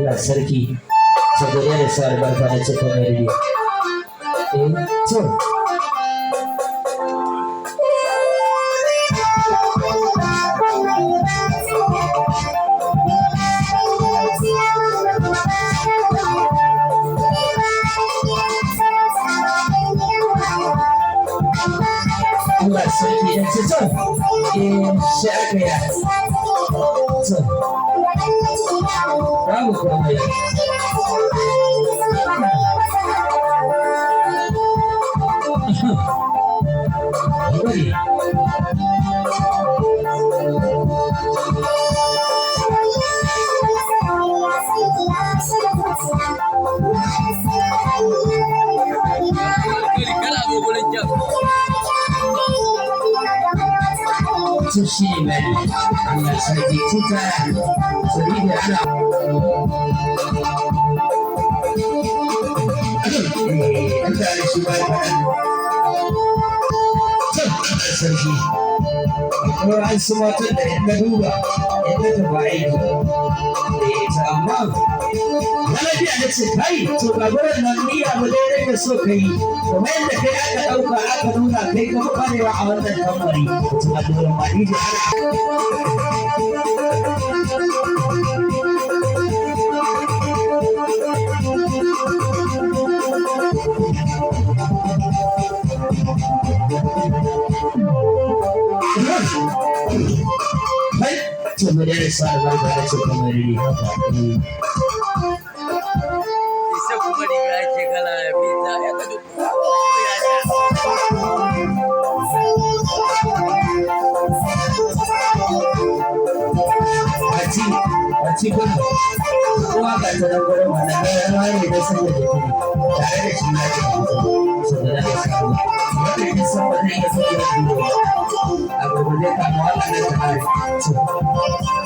Allah sarki. Saboda da sa albarka na cika mai rediyo. Eh, to. Allah sarki da ce to. Eh, sai aka yi. To, babu komai. Gode. Kana zo gurin kyan. To shi ne mai. Allah sarki tuta. Sabida ana eh, an tare shi ba ta. To, Allah sarki. Akwai wasu matan da in na duba, in na tafi aiki. Eh, to amma na lafiya na ce kai to ga gurin nan ni abu dai nake so ka yi kuma yadda kai aka ɗauka aka nuna kai ka fi kwarewa a wannan tambari to a dole ma DJ ana. Kai to mu dai sa albarka na ce kamar ni haka eh. Sai kuma riga ake kala ya fita ya kaji ko ya ta. Ati, ati gudu. Kowa ga ta nan gurin wannan rawa ne na sanya jiki tare da shi na ce saboda da samu. Wanda ya san ba zai iya sanya jiki ba. A gurguje kama wannan nan ta kare. To.